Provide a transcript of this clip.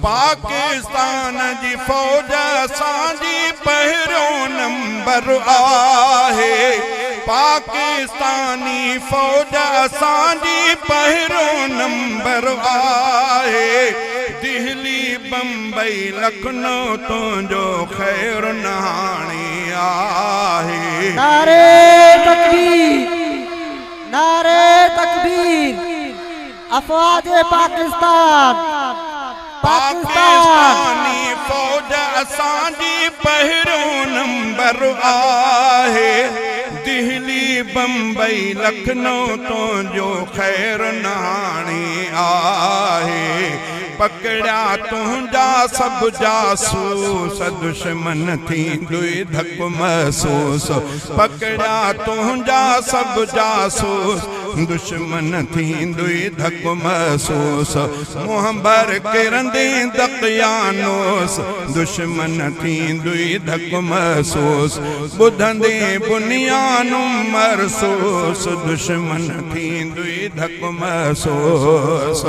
پاڪستان جي فوج اسان جي پهريون نمبر آهي. پاڪستاني فوج اسان جي پهريون نمبر آهي. دهلي بمبئي لکنو تنهنجو خير نه هاڻي آهي. نعري تڪبير نعري تڪبير افواج پاڪستان پاڪستان. پاڪستاني فوج اسان جي پهريون نمبر آهي. دهلي بمبئي لکنو تنهنجو خير نه هاڻي آهي. پڪڙيا تنهنجا سڀ جاسوس دشمن ٿيندوئي ڌڪ محسوس. پڪڙيا تنهنجا سڀ جاسوس دشمن ٿيندوئي ڌڪ محسوس. منهن ڀر ڪرندين دقيانوس دشمن ٿيندوئي ڌڪ محسوس. ٻڌندين بنيان مرصوص دشمن ٿيندوئي ڌڪ محسوس.